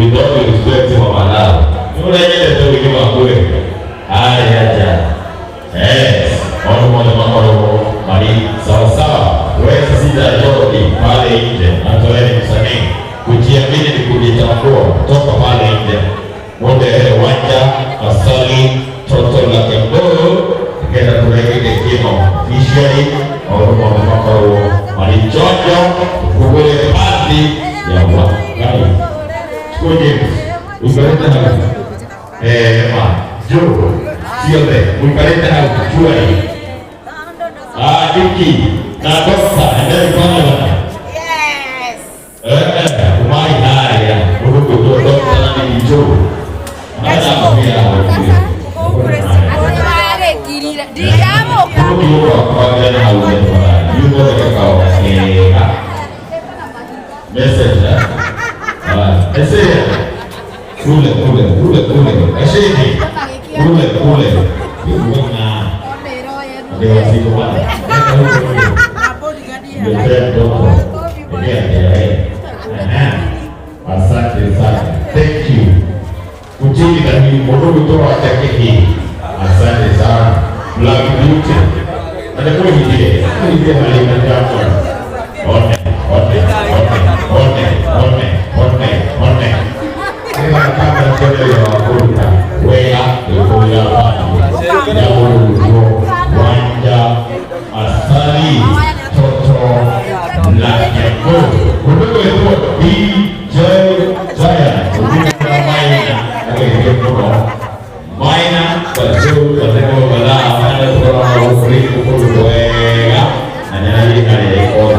With all due respect, Mama Lau. Nĩ ũrenyendete ũingĩ waku we. Haya aja. Yes, maũndũ mothe makoragwo marĩ sawa sawa. Wewe sasa Jordi pale nje, hata wewe ni msanii. Kujiamini ni kujitambua. Toka pale nje. Mwende Wanja Asali Toto la Kembo kenda turegeke kino officially maũndũ mothe makorwo marĩ chonjo tũkũgũre pasi ya Ngai. Chukua James, uikarĩte hau. Ma, Joe, ciothe uikarĩte hau chua. Ah, Diki na Dokta, endeni pale bana. Yes. Umai haya, mũndũ Dokta na ni Joe. Anaambia hapo. Warĩkirire ndingĩamũka. Message, eh? Ah, ese kule kule kule kule esheni kule kule yuona ndio siku bwana ndio ndio. Asante sana, thank you kuchini na hii mundu kutoa chake. Asante sana, Black Beauty. Na hingire hingire hali na jambo one one one one one one one ĩyo kama mbele ya wakuruta wega ĩkũrĩa ya mũrugwo Wanja Asali Toto la Kembo mũndũ gwĩtwo DJ Giant ũthimĩra maina agĩthie mũno maina bacu batemo balaa mana tũrona gũkũrĩ kũndũ wega na nyanarĩ harĩa ĩkorwo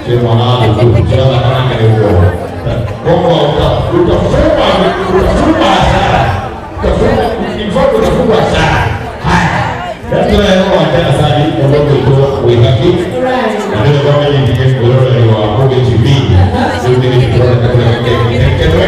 cio mwana wa thukuru kĩrathakana nĩguo kwamba utafungwa, utafungwa hasara, utafungwa, in fact utafungwa hasara. Haya, ndio Wanja Asali mũndũ gwĩtwo Wĩhaki na ndio kwamenyithie mwĩroreri wa Mũgĩ TV rĩu nĩ gĩtũroneka kũrĩa kĩneketwe.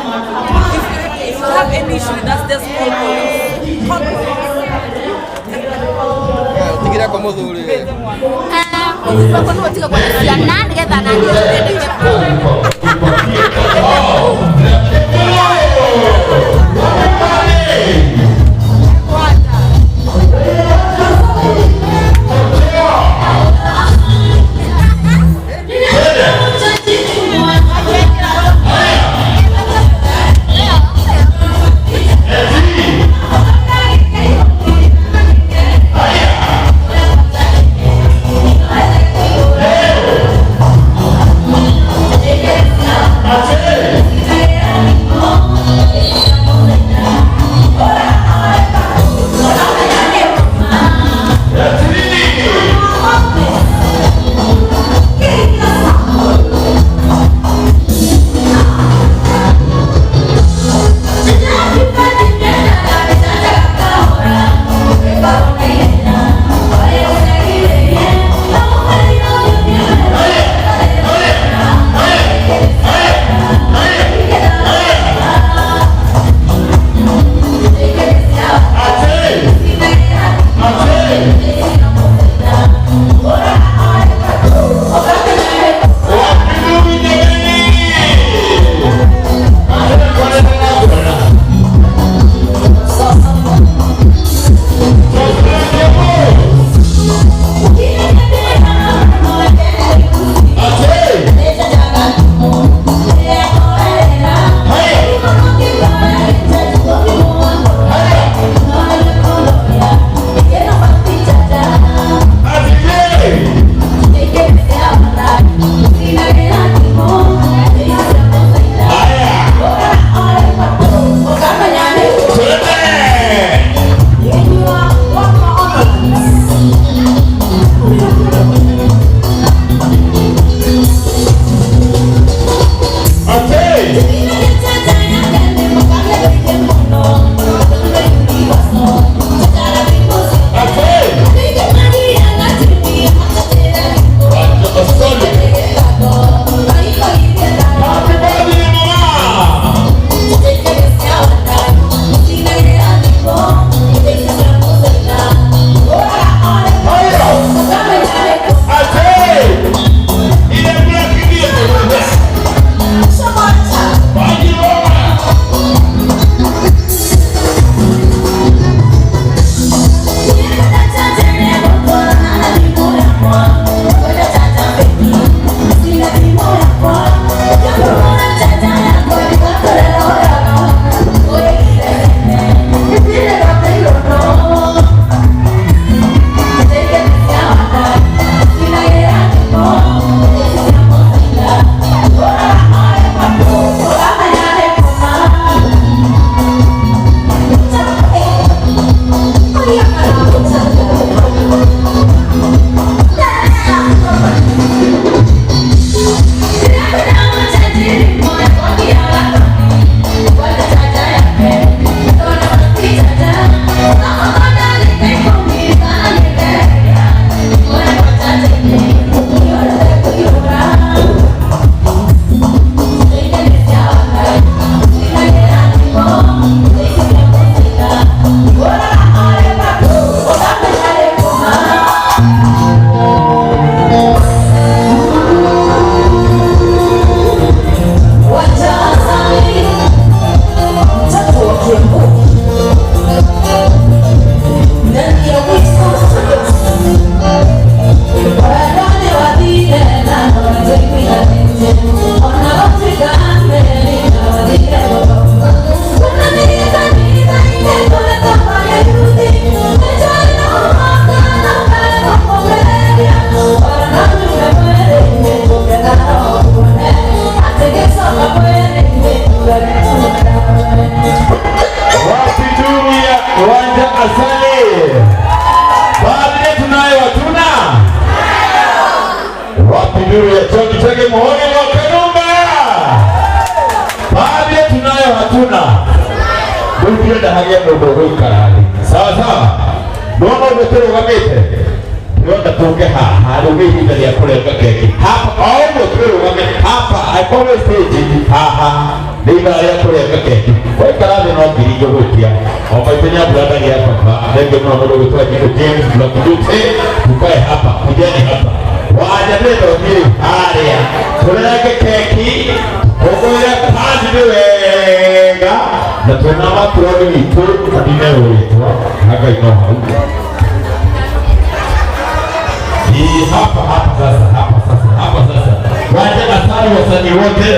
If you have any issue with us, just call police. Call police. Tigira kwa muthuri. Mũthuri wakwa nĩwe tiga kuona ciana nĩgetha naniĩ tũthĩnĩke. Hey! Wapi nuru ya John Chege Muhoni wa Kanumba? Baadhi tunayo hatuna. Rĩu ndĩrenda hagĩe mũndũ ũgũikara thĩ. Sawa sawa. Ndona ũguo tũrũgamĩte. Ndĩrenda tũke haha rĩu nĩ ihinda rĩa kũrenga keki. Hapa o ũguo twĩrũgame hapa akorwo stage haha nĩ ithaa rĩa kũrenga keki. Waikara thĩ no ngiri ngũgũikia. O maitũ Nyambura ndagĩa baba. Thengiũ mũno mũndũ ũgwĩtwo James Black Beauty. Tukae hapa, kujeni hapa. Waja ndĩrenda harĩa tũrenge keki tũkũngũĩre padri wega na twĩna matroni witũ na ndinerũrĩtwa na Ngai no hau. Hii hapa hapa sasa, hapa sasa, hapa sasa. Waje asali wasanii wote.